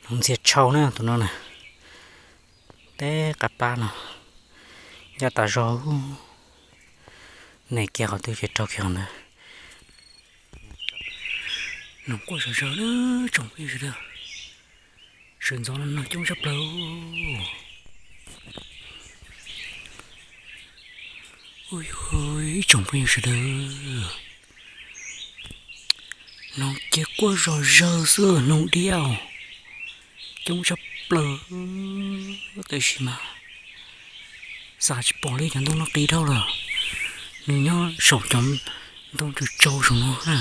Ntxias tshau na tus no na, teb qab pab no, ncaj tas zog. Nim kiag qhov twg ces raug kiag qhov ntawd. Noog quaj zom zaws na tsoom phooj ywg sawv daws. Sawv ntxov no noog coob tshaj plaws. Ib tsoom phooj ywg sawv daws, noog ces quaj zom zaws xwb, noog diab coob tshaj plaws. Tab sis mas xav tsis pom li, cov ntoo no qis dhau lawm. Nws nyob saum cov ntoo tsaus tsaus saum no na,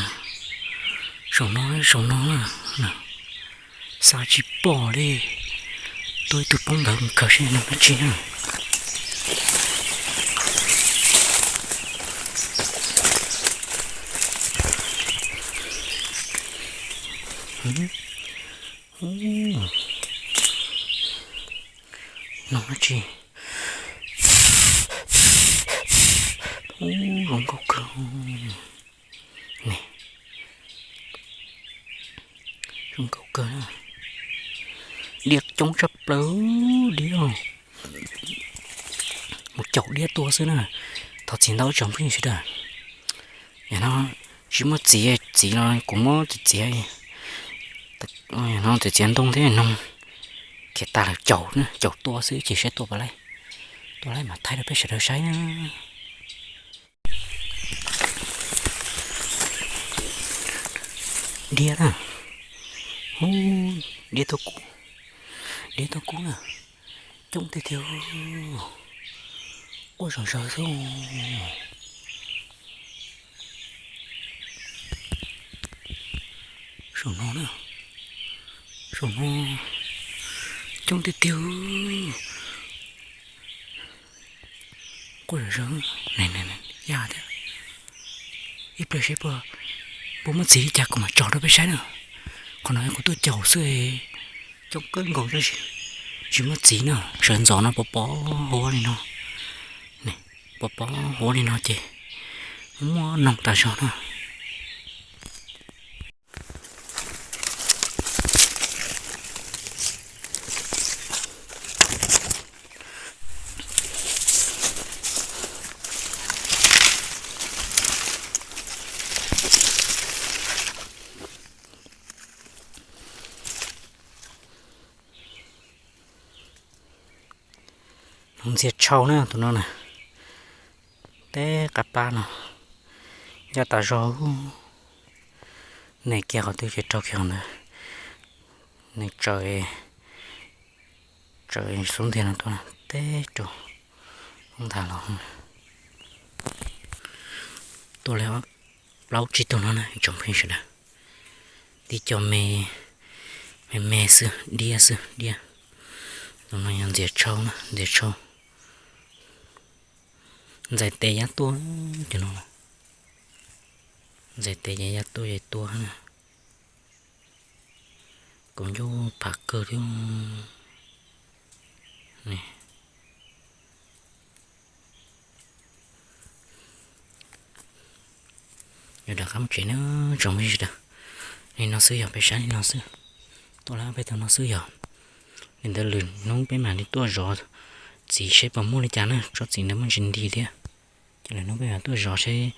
saum no, saum no na, xav tsis pom li. Tuaj ib tug poob ntawd mus khaws seb noog dab tsi na. Noog dab tsi? Ub, zoo nkauj kawg. Zoo nkauj kawg. Diab coob tshaj plaws, diab. Mus caum diab tua xwb na. Thov txim ntau tsoom phooj ywg sawv daws. Yog no tsis muaj txiv, txiv no kuv muab txiv txiav, no txiv txiav ntoo thiab noog, khiav tas lawm, caum, caum tua xwb ces saib tua puas laib. Tua laib mas thaij rau peb sawv daws saib na. Diab na, diab tuaj kub, diab tuaj kub na, coob tiag tiag, quaj zom zaws xwb. Saum no na, saum no coob tiag tiag. Quaj zom zaws, yaj thiab. Ib pliag seb puas, puas muaj txiv li cas kuv mam tso rau peb saib na. Qhov no yog kuv tuaj caum xwb, coob kawg nkaus tab sis tsis muaj txiv na. Sawv ntxov no pov pov huab li no, pov pov huab li no ces muaj noog tas zog na. Noog ntxias tshau na tus no na, teb qab pab no, ncaj tas zog. Nim kiag qhov twg ces raug kiag qhov ntawd. Nws tsaws, tsaws xub ntiag no tuaj teb rau hoob nthav los. Tua li plaub tsib tug no na tsoom phooj ywg sawv daws. Tib co me, me me xwb, diab xwb, diab. Tus no yog ntxias tshau na, ntxias tshau. Ntxais tes yav tuaj, cov no, ntxais tes yav tuaj ces tua na. Kuv ncauj phav kawg thiab. Yuav rov qab mus tsev na tsoom phooj ywg sawv daws. Li no xwb yog, peb saib li no xwb. Tuaj lawm peb tus no xwb yog. Li ntawd lwm hnub peb mam li tuaj zov txiv seb puas muaj li cas na, tsob txiv ntawd muaj ntsis nti thiab. Ces lwm hnub peb mam tuaj zov seb